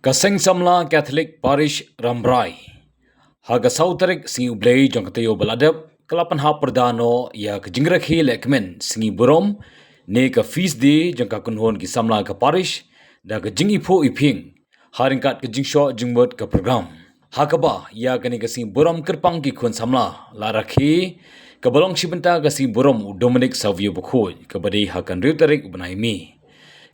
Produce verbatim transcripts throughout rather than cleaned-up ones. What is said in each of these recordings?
Ka Seng Samla Catholic Parish Rambrai, ha ka saw tarik sngi U Blei jong ka taïew ba la dep, ka la pynhap pyrda noh ïa ka jingrakhe lehkmen sngi burom ne ka feast day jong ka kynhun ki samla ka parish, da ka jingiphuh iphieng ha ryngkat ka jingshoh jingmut ka program. Ha kaba ïa kane ka sngi burom kyrpang ki khun samla la rakhe, kaba long shi bynta ka sngi burom u Dominic Savio Bakhuid, kaba dei ha ka hynriew tarik u bnai Mei,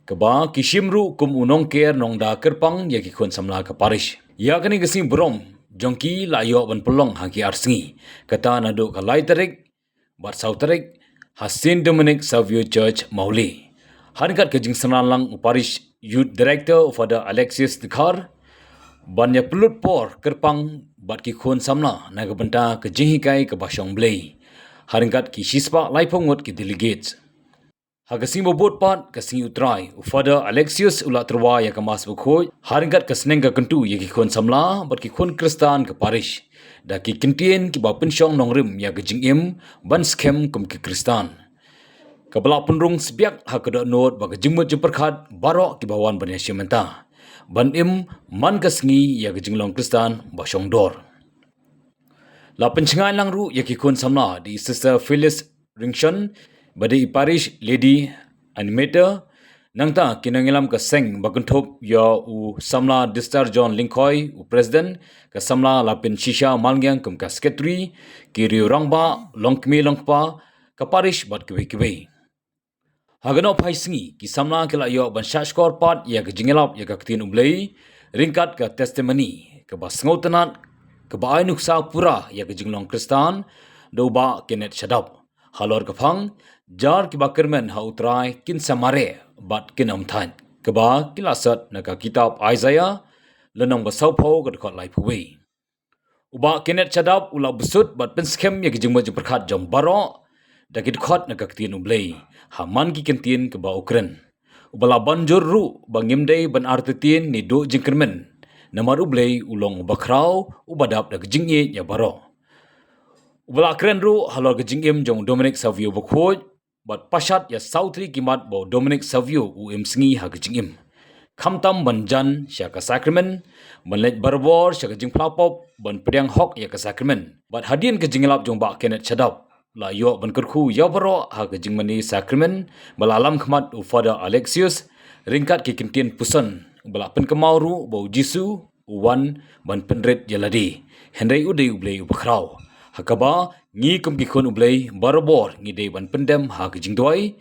kaba ki shim ruh kum u nongker nongda kyrpang ïa ki khun samla ka parish. Ïa kane ka sngi burom jong ki la ïoh ban pynlong ha ki ar sngi, kata naduh ka lai tarik bad saw tarik ha Saint Dominic Savio Church, Mawlai. Ha ryngkat ka jingsynran lang u Parish Youth Director, u Father Alexius Dkhar, ban ïa pynlut por kyrpang bad ki khun samla na ka bynta ka jinghikai kaba shong Blei, ha ryngkat ki shispah laiphew ngut ki delegates. Ha ka sngi ba bud pat, ka sngi U Trai, u Father Alexius u la tyrwa ïa ka Mass Bakhuid ha ryngkat ka sneng ka kyntu ïa ki khun samla bad ki khun Khristan ka parish, da ki kyntien kiba pynshong nongrim ïa ka jingim ban skhem kum ki Khristan, kaba la pynrung sbiak ha ka dohnud bad ka jingmut jingpyrkhat baroh kiba wan ban ïashim bynta, ban im man ka sngi ïa ka jinglong Khristan ba shongdor. La pynshngaiñ lang ruh ïa ki khun samla da i Sister Phyllis Ringshon, ba dei i Parish Lady Animator. Nangta ki nongïalam ka seng, ba kynthup ïa u samla Dister John Lyngkhoi, u President, ka samla Lapin Shisha Malngiang kum ka Secretary, ki riew rangbah, longkmie longkpa ka parish bad kiwei kiwei. Ha kano phai sngi, ki samla ki la ïoh ban shahshkor pat ïa ka jingïalap ïa ka ktien U Blei ryngkat ka testimony kaba sngewtynnat, kaba ai nuksa pura ïa ka jinglong Khristan da u Bah Kenneth Shadap. Halor ka phang, jar kiba kyrmen ha U Trai kin sa mareh bad kin ym thait, kaba ki la sot na ka kitab Isaiah, lynnong ba sawphew, ka dkhot laiphew wei. U Bah Kenneth Shadap u la bsut bad pynskhem ïa ki jingmut jingpyrkhat jong baroh da ki dkhot na ka ktien U Blei ha man ki kyntien kiba u kren. Uba la ban jur ruh ba ngim dei ban artatien ne duh jingkyrmen, namar U Blei u long uba khraw, uba dap da ka jingïeit ïa baroh. Uba la kren ruh halor ka jingim jong u Dominic Savio Bakhuid, bad pashat ïa saw tylli ki mat ba u Dominic Savio u im sngi ha ka jingim. Khamtam ban jan sha ka sakramen, ban leit barabor sha ka jingphla pop, ban pdiang hok ïa ka sakramen. Bad hadien ka jingïalap jong Bah Kenneth Shadap, la ïoh ban kyrkhu ïa baroh ha ka jingmane sakramen ba la lam khmat u Father Alexius, ryngkat ki kyntien puson, ba la pynkynmaw ruh ba u Jisu u wan ban pynrit ïa lade, hynrei u dei U Blei uba khraw. Ha kaba ngi kum ki khun U Blei barabor ngi dei ban pyndem ha ka jingduwai,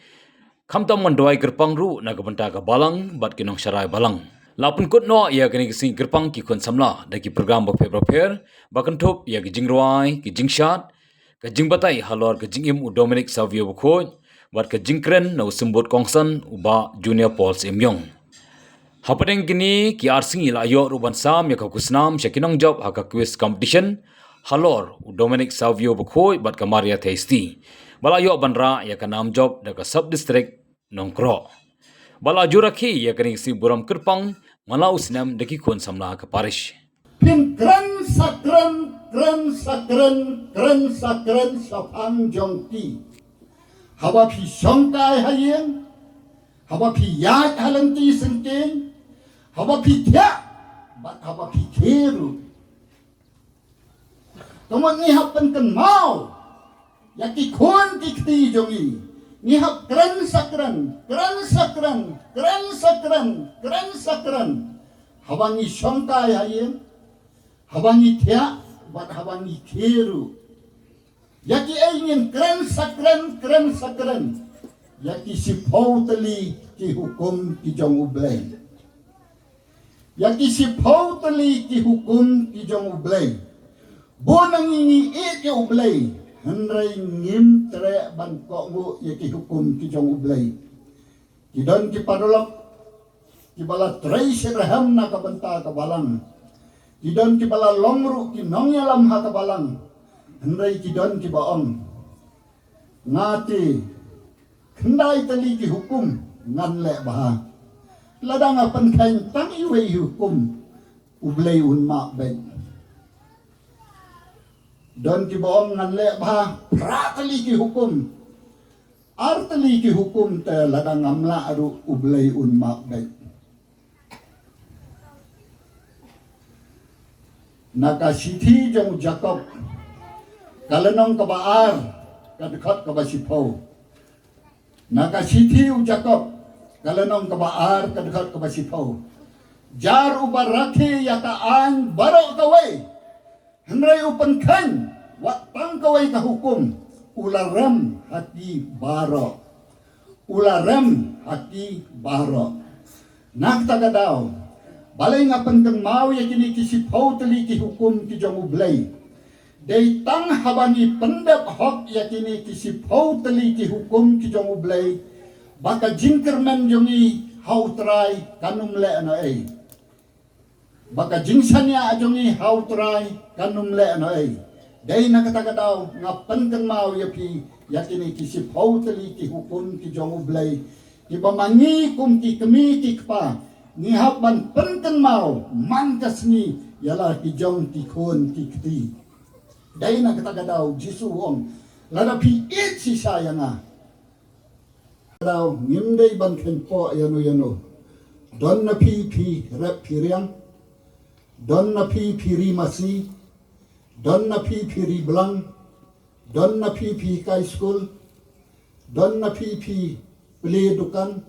khamtam ban duwai kyrpang ruh na ka bynta ka balang bad ki nongsharai balang. La pynkut noh ïa kane ka sngi kyrpang ki khun samla da ki program bapher bapher, ba kynthup ïa ki jingrwai, ki jingshad, ka jingbatai halor ka jingim u Dominic Savio Bakhuid, bad ka jingkren na u symbud kongsan u Bah Junior Paul Syiemlieh. Hapdeng kine ki ar sngi la ïoh ruh ban sam ïa ka khusnam sha ki nongjop ha ka quiz competition halor u Dominic Savio Bakhuid bad ka Maria Theisotti, ba la ïoh ban rah ïa ka nam jop da ka sub district Nongkroh. Ba la ju rakhe ïa kane ka sngi burom kyrpang man la u snem da ki khun samla ka parish. Phin kren sa kren, kren sa kren, kren sa kren shaphang jong ki. Haba phi shongkai ha ïing, haba phi ïaid ha lynti syngkien, haba phi thiah, bad haba phi khie ruh. Te mut ngi hap pynkynmaw ïa ki khun ki kti jong ngi. Ngi hap kren sa kren, kren sa kren, kren sa kren, kren sa kren. Haba ngi shongkai ha ïing, haba ngi thiah, bad haba ngi khie ruh. Ïa ki ei ngin kren sa kren, kren sa kren. Ïa ki shiphew tylli ki hukum ki jong U Blei. Ïa ki shiphew tylli ki hukum ki jong U Blei. Bun na ngi ngi ïeit ïa U Blei, hynrei ngim treh ban kohnguh ïa ki hukum ki jong U Blei. Ki don ki paralok kiba la trei shitrhem na ka bynta ka balang. Ki don kiba la long ruh ki nongïalam ha ka balang. Hynrei ki don kiba ong, nga te, khyndai tylli ki hukum ngan leh bha. Lada nga pynkheiñ tang iwei i hukum, U Blei un map beit. Don kiba ong, ngan leh bha phra tylli ki hukum. Ar tylli ki hukum te lada ngam lah ruh, U Blei un map beit. Na ka shithi jong u Jakob, ka lynnong kaba ar, ka dkhot kaba shiphew. Na ka shithi u Jakob, ka lynnong kaba ar, ka dkhot kaba shiphew. Jar uba rakhe ïa ka aiñ baroh kawei, hynrei u pynkheiñ wat tang kawei ka hukum, u la rem ha ki baroh. U la rem ha ki baroh. Na kata ka daw, balei nga pynkynmaw ïa kine ki shiphew tylli ki hukum ki jong U Blei? Dei tang haba ngi pyndep hok ïa kine ki shiphew tylli ki hukum ki jong U Blei, ba ka jingkyrmen jong ngi ha U Trai kan ym leh noh ei. Ba ka jingshaniah jong ngi ha U Trai kan ym leh noh ei. Dei na kata ka daw nga pynkynmaw ïa phi ïa kine ki shiphew tylli ki hukum ki jong U Blei, kiba ma ngi kum ki kmie ki kpa ngi hap ban pynkynmaw man ka sngi ïa la ki jong ki khun ki kti. Dei na kata ka daw Jisu u ong, lada phi ïeit shisha ïa nga, daw ngim dei ban kheiñpoh ïano ïano. Don na phi phi rep phi riang, don na phi phi ri masi, don na phi phi ri blang, don na phi phi hikai skul, don na phi phi plie dukan.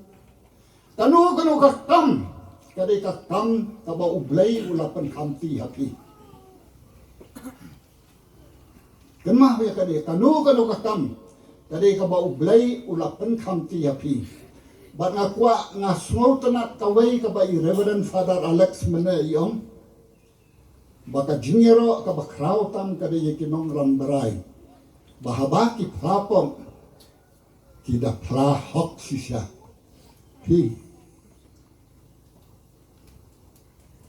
Kano kano ka kam, ka dei ka kam kaba U Blei u la pynkhamti ha phi. Kynmaw ïa kane, kano kano ka kam, ka dei kaba U Blei u la pynkhamti ha phi. Bad nga kwah nga sngewtynnat kawei kaba i Reverend Father Alex mynne i ong, ba ka jingïaroh kaba khraw tam ka dei ïa ki nongran brai, ba haba ki phla pop ki da phla hok shisha. Phi,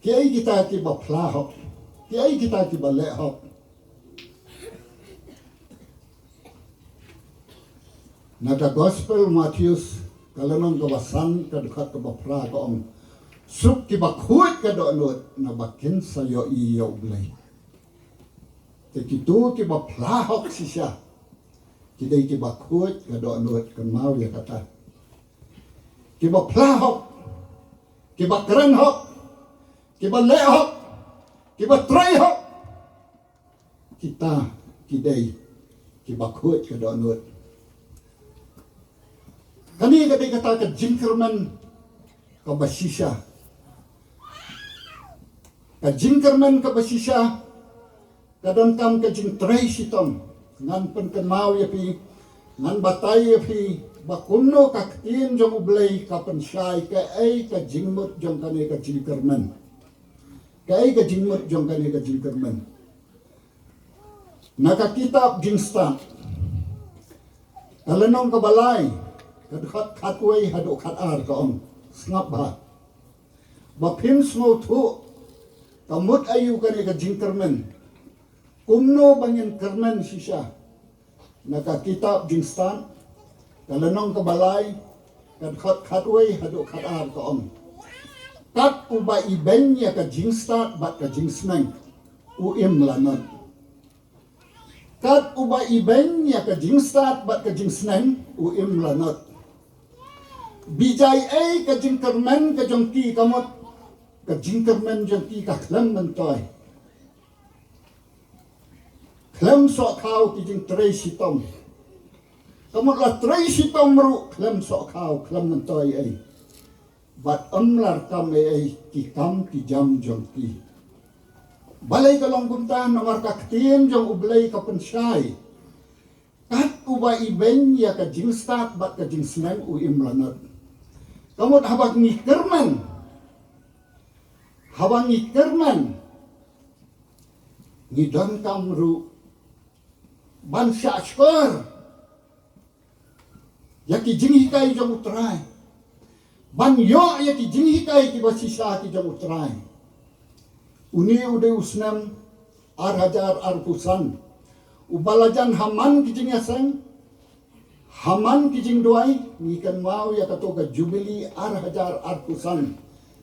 kiei kita kiba phla hok? Kiei kita kiba leh hok? Na ka Gospel Mathaios, ka lynnong kaba san, ka dkhot kaba phra ka ong, suk kiba khuid ka dohnud, naba kin sa ïohi ïa U Blei. Te kito kiba phla hok shisha ki dei kiba khuid ka dohnud, kynmaw ïa kata. Kiba phla hok, kiba kren hok, kiba leh hok, kiba trei hok, kita ki dei kiba khuid ka dohnud. Kane ka dei kata ka jingkyrmen kaba shisha. Ka jingkyrmen kaba shisha ka donkam ka jingtrei shitom. Ngan pynkynmaw ïa phi, ngan batai ïa phi ba kumno ka ktien jong U Blei ka pynshai kaei ka jingmut jong kane ka jingkyrmen. Kaei ka jingmut jong kane ka jingkyrmen. Na ka kitab Jingstad, ka lynnong kaba lai, ka dkhot khatwei haduh khatar ka ong, sngap bha, ba phin sngewthuh ka mut aïu kane ka jingkyrmen, kumno ba ngin kyrmen shisha. Na ka kitab Jingstad, ka lynnong kaba lai, ka dkhot khatwei haduh khatar ka ong, kat uba ibeiñ ïa ka jingstad bad ka jingsneng, u im lanot. Kat uba ibeiñ ïa ka jingstad bad ka jingsneng, u im lanot. Bijai ei ka jingkyrmen ka jong ki, ka mut ka jingkyrmen jong ki ka khlem myntoi. Khlem sohkhaw ki jingtrei shitom. Ka mut la trei shitom ruh khlem sohkhaw, khlem myntoi ei. Bad ym la kam ei ei ki kam ki jam jong ki. Balei ka long kumta? Namar ka ktien jong U Blei ka pynshai, kat uba ibeiñ ïa ka jingstad bad ka jingsneng, u im lanot. Ka mut haba ngi kyrmen, haba ngi kyrmen, ngi donkam ruh ban shahshkor ïa ki jinghikai jong U Trai, ban ïoh ïa ki jinghikai kiba shisha ki jong U Trai. Une u dei u snem ar hajar arphew san uba la jan ha man ki jingïaseng, ha man ki jingduwai. Ngi kynmaw ïa kato ka Jubili ar hajar arphew san,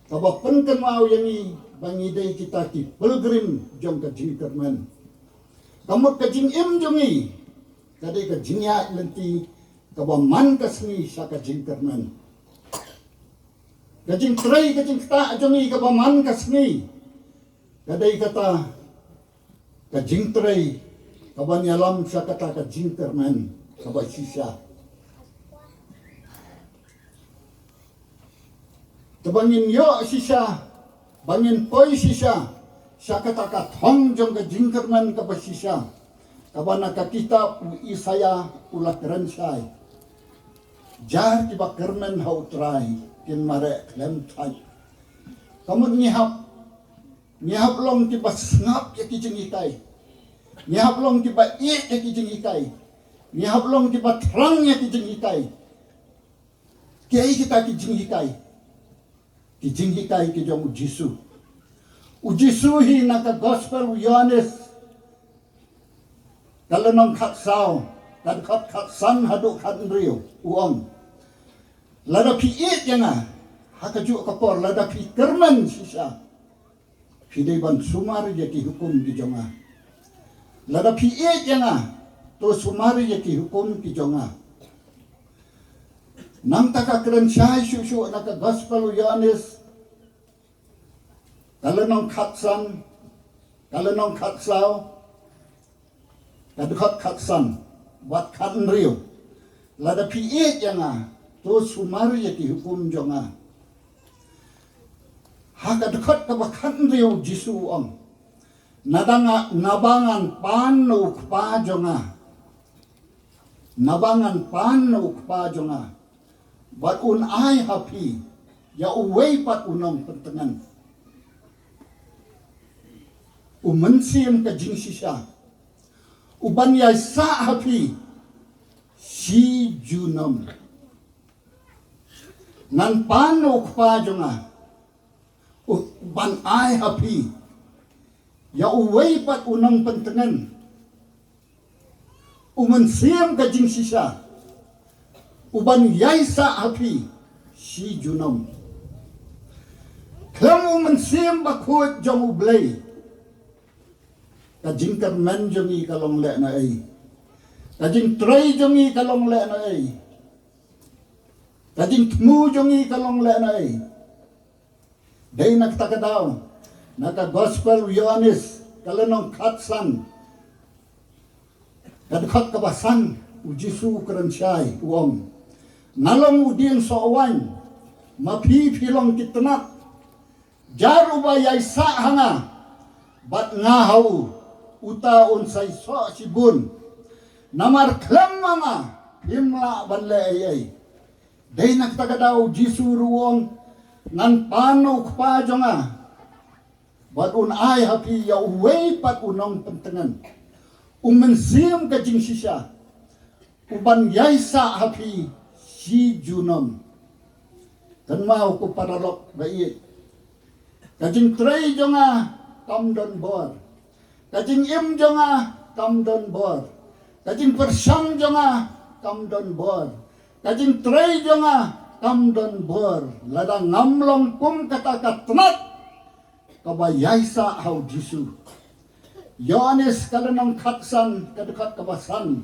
kaba pynkynmaw ïa ngi ba ngi dei kita ki pilgrim jong ka jingkyrmen. Ka mut ka jingim jong ngi ka dei ka jingïaid lynti kaba man ka sngi sha ka jingkyrmen. Ka jingtrei ka jingktah jong ngi kaba man ka sngi ka dei kata Ka jingtrei kaban ïalam sha kata ka jingkyrmen kaba shisha. Te ba ngin ïoh shisha, ba ngin poi shisha sha kata ka thong jong ka jingkyrmen kaba shisha, kaba na ka kitab u Isaïah u la kren shai. Jar kiba kyrmen ha U Trai kin mareh khlem thait. Ka mut ngi hap, ngi hap long kiba sngap ïa ki jinghikai. Ngi hap long kiba ïeit ïa ki jinghikai. Ngi hap long kiba thrang ïa ki jinghikai. Kiei kita ki jinghikai? Ki jinghikai ki jong U Jisu. U Jisu hi na ka Gospel u Ïoannis, ka lynnong khatsaw, ka dkhot khatsan haduh khathynriew, u ong, lada phi ïeit ïa nga, ha kajuh ka por lada phi kyrmen shisha, phi dei ban sumar ïa ki hukum ki jong nga. Lada phi ïeit ïa nga, to sumar ïa ki hukum ki jong nga. Nangta ka kren shai shuh shuh na ka Gospel u Ïoannis, ka lynnong khatsan, ka lynnong khatsaw, ka dkhot khatsan bad khathynriew. Lada phi ïeit ïa nga, to sumar ïa ki hukum jong nga. Ha ka dkhot kaba khathynriew Jisu u ong, naba nga, naba ngan pan na u Kpa jong nga. Naba ngan pan na u Kpa jong nga, bad un ai ha phi ïa uwei pat u nongpyntngen, u Mynsiem ka jingshisha, u ban ïaisah ha phi shi junom. Ngan pan na u Kpa jong nga, u ban ai ha phi ïa uwei pat u nongpyntngen, u Mynsiem ka jingshisha, u ban ïaisah ha phi shi junom. Khlem u Mynsiem Bakhuid jong U Blei, ka jingkyrmen jong ngi ka long lehnohei? Ka jingtrei jong ngi ka long lehnohei? Ka jingthmu jong ngi ka long lehnohei? Dei na kata ka daw, na ka Gospel u Ïoannis, ka lynnong khatsan, ka dkhot kaba san, u Jisu u kren shai u ong, nga long u dieng soh waiñ, ma phi phi long ki tnat. Jar uba ïaisah ha nga bad nga ha u, uta un sa ïasoh shibun. Namar khlem ma nga phim lah ban leh ei ei. Dei na kata ka daw u Jisu ruh u ong, ngan pan na u Kpa jong nga, bad un ai ha phi ïa uwei pat u nongpyntngen, u Mynsiem ka jingshisha, u ban ïaisah ha phi shi junom. Kynmaw ko paralok ba ïeit, ka jingtrei jong nga kam don bor. Ka jingim jong nga kam don bor. Ka jingpyrshang jong nga kam don bor. Ka jingtrei jong nga kam don bor lada ngam long kum kata ka tnat kaba ïaisah ha u Jisu. Ïoannis ka lynnong khatsan, ka dkhot kaba san,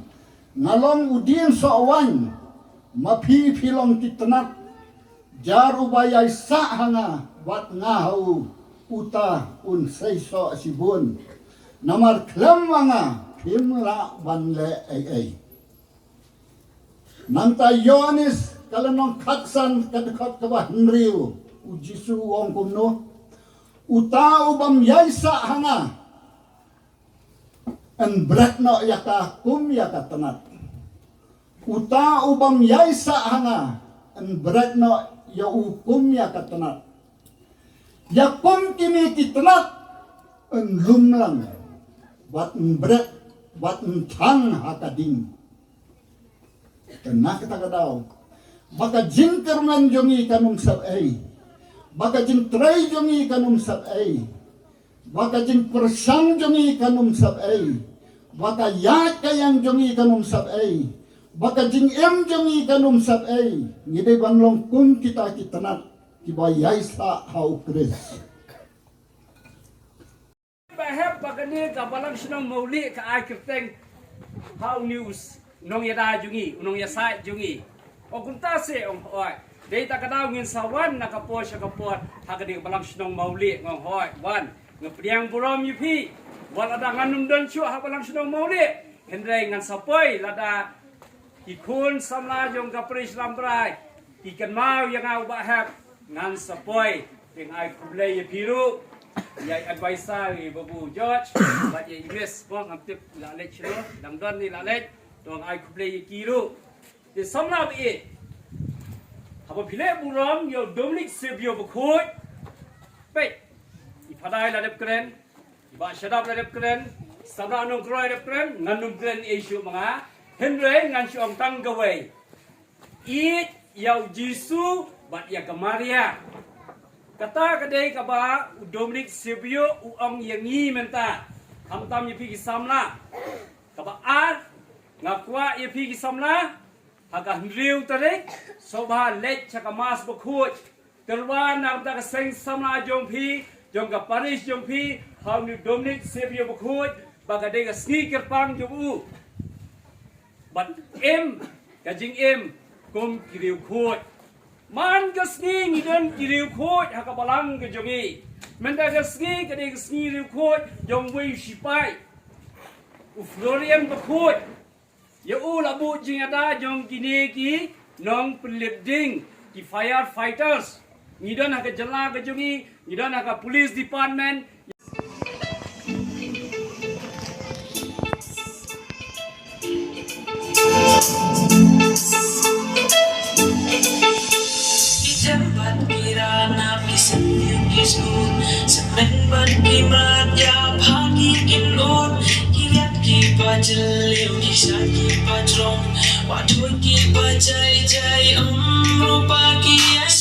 nga long u dieng soh waiñ, ma phi phi long ki tnat. Jar uba ïaisah ha nga bad nga ha u, uta un sa ïasoh shibun. Namar khlem ma nga phim lah ban leh ei ei. Nangta Ïoannis ka lynnong khatsan, ka dkhot kaba hynriew, u Jisu u ong kumno, uta u bym ïaisah ha nga, yn bret noh ïa ka kum ïa ka tnat. Uta u bym ïaisah ha nga, yn bret noh ïa u kum ïa ka tnat. Ïa kum kine ki tnat yn lum lang, bad yn bret, bad yn thang ha ka ding. Te na kata ka daw, ba ka jingkyrmen jong ngi kan ym sep ei, ba ka jingtrei jong ngi kan ym sep ei, ba ka jingpyrshang jong ngi kan ym sep ei, ba ka ïaid ka ïeng jong ngi kan ym sep ei, ba ka jingim jong ngi kan ym sep ei. Ngi dei ban long kum kita ki tnat kiba ïaisah ha u Khrist. Ba hep ba kane ka Balang Shnong Mawlieh ka ai kyrteng ha u news, u nongïada jong ngi, u nongïasaid jong ngi. Ong kumta se, ong hooid. Dei ta ka daw ngin sa wan na ka por sha ka por ha kane ka Balang Shnong Mawlieh, ong hooid, wan. Nga pdiang burom ïa phi. Wat lada ngan ym don shuh ha balang shnong Mawlieh, hynrei ngan sa poi, lada ki khun samla jong ka parish Lambrai ki kynmaw ïa nga u Bah Hep, ngan sa poi. Te nga ai khublei ïa phi ruh, ïa i advisor i Babu George bad ïa i Miss, mo, ngam tip la leit shuh, dang don ne la leit. To nga ai khublei ïa ki ruh. Te samla ba ïeit, haba phi leh burom ïa u Dominic Saviour Bakhuid, peit, i Phadai la dep kren, i Bah Shadap la dep kren, samla Nongkhroi la dep kren, ngan ym kren ei shuh ma nga. Hynrei ngan shu ong tang kawei: Ïeit ïa u Jisu bad ïa ka Maria. Kata ka dei kaba u Dominic Saviour u ong ïa ngi mynta, khamtam ïa phi ki samla. Kaba ar, nga kwah ïa phi ki samla, ha ka hynriew tarik, sngewbha leit sha ka Mass Bakhuid. Tyrwa na ka bynta ka seng samla jong phi, jong ka parish jong phi, ha une u Dominic Saviour Bakhuid, ba ka dei ka sngi kyrpang jong u. Bad im ka jingim kum ki riewkhuid. Man ka sngi ngi don ki riewkhuid ha ka balang ka jong ngi. Mynta ka sngi ka dei ka sngi riewkhuid jong uwei u sipai, u Florian Bakhuid. Ïa u la buh jingïada jong kine ki nongpynlip ding, ki firefighters. Ngi don ha ka jylla ka jong ngi, ngi don ha ka police department. Ki tem bad ki ranap, ki symbiang ki skur, symrem bad ki mrad, ïa pha ki kin ur, ki riat ki ba jylliew, ki shai ki ba jrong, wah thuh ki ba jai jai, um, rupa ki ai.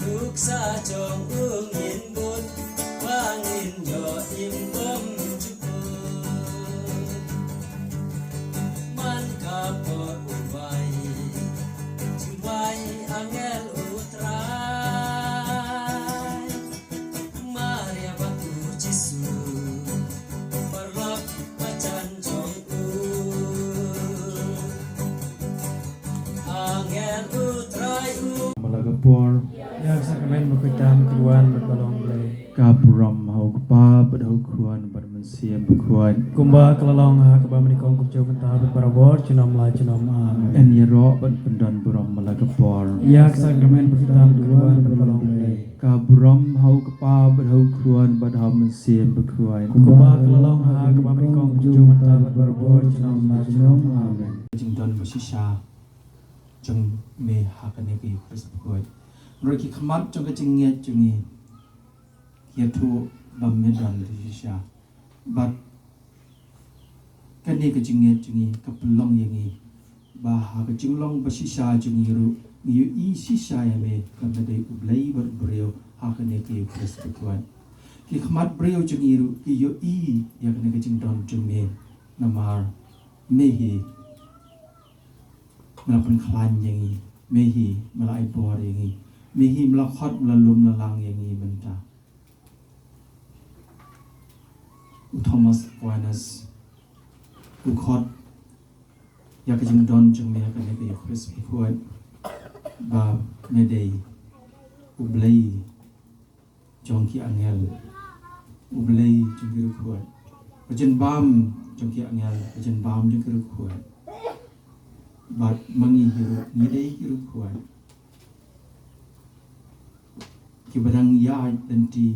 Nuksa jong u ngin bud, ba ngin ïoh im bymjukut. Man ka por u bai, jingbai angel u Trai, Maria bad u Jisu, paralok marjan jong u. Angel u Trai u. Mala ka por. Ïa ka sakramen bakhuid tam ka duwan bad ka long Blei. Ka burom ha u Kpa bad ha u Khun bad Mynsiem Bakhuid. Kumba ka la long ha kaba nyngkong, kumjuh mynta bad barabor, junom la junom. Amen. Yn ïaroh ban pyndon burom mala ka por. Ïa ka sakramen bakhuid tam ka duwan bad ka long Blei. Ka burom ha u Kpa bad ha u Khun bad ha u Mynsiem Bakhuid. Kumba ka la long ha kaba nyngkong, kumjuh mynta bad barabor, junom la junom. Amen. Jingdon bashisha jong me ha kane ka Eukharist bakhuid. Hynrei ki khmat jong ka jingngeit jong ngi ki ïathuh ba me don bashisha. Bad kane ka jingngeit jong ngi ka pynlong ïa ngi ba ha ka jinglong bashisha jong ngi ruh ngi ïohi shisha ïa me ba me dei U Blei bad u briew ha kane ka Eukharist bakhuid. Ki khmat briew jong ngi ruh ki ïohi ïa kane ka jingdon jong me, namar me hi me la pynkhlaiñ ïa ngi, me hi me la ai bor ïa ngi, me hi me la khot, me la lum, me la lang ïa ngi mynta. U Thomas Aquinas u khot ïa ka jingdon jong me ha kane ka Eukharist bakhuid ba me dei U Blei jong ki angel, U Blei jong ki riewkhuid, ka jingbam jong ki angel, ka jingbam jong ki riewkhuid. Bad ma ngi hi ruh ngi dei ki riewkhuid. Kiba nang ïaid lynti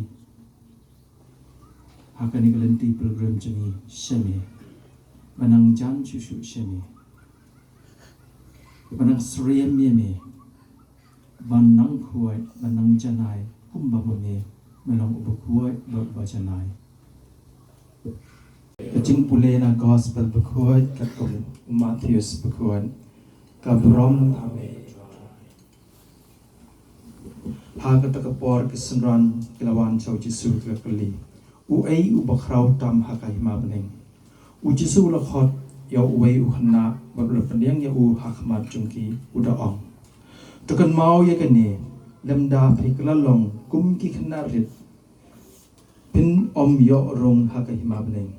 ha kane ka lynti pilgrim jong ngi, sha me. Ba nang jan shuh shuh sha me. Ba nang syriem ïa me. Ba nang khuid, ba nang janai, kumba ma me me long uba khuid bad uba janai. Ka jingpule na gospel bakhuid katkum u Mathaios bakhuid. Ka burom ha me. Ha kata ka por ki synran ki la wan sha u Jisu ki la kylli, uei uba khraw tam ha ka hima bneng? U Jisu u la khot ïa uwei u khynnah bad u la pdiang ïa u ha khmat jong ki, u da ong, to kynmaw ïa kane, lymda phi kylla long kum ki khynnah rit, phin ym ïoh rung ha ka hima bneng.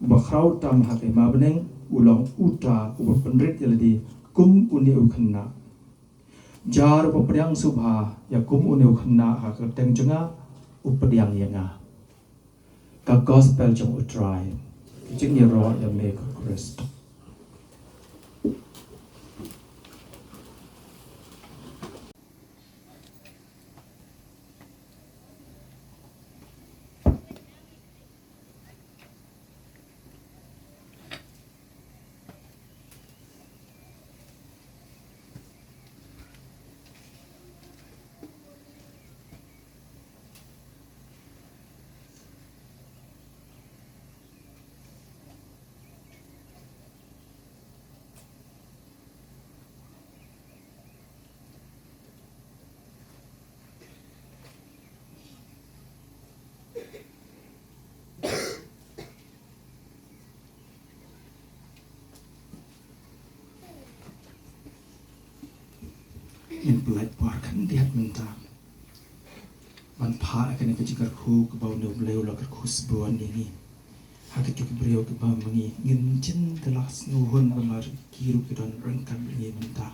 Uba khraw tam ha ka hima bneng u long uta uba pynrit ïa lade kum une u khynnah. Jar uba pdiang sngewbha ïa kum une u khynnah ha ka kyrteng jong nga, u pdiang ïa nga. Ka gospel jong U Trai. Ka jingïaroh ïa me ko Khrist. Ngin pynlait por khyndiat mynta ban phah ïa kane ka jingkyrkhu kaba une U Blei u la kyrkhu sbun ïa ngi. Ha kito ki briew kiba ma ngi ngin jin da la sngewhun ba mar ki ruh ki don ryngkat bad ngi mynta.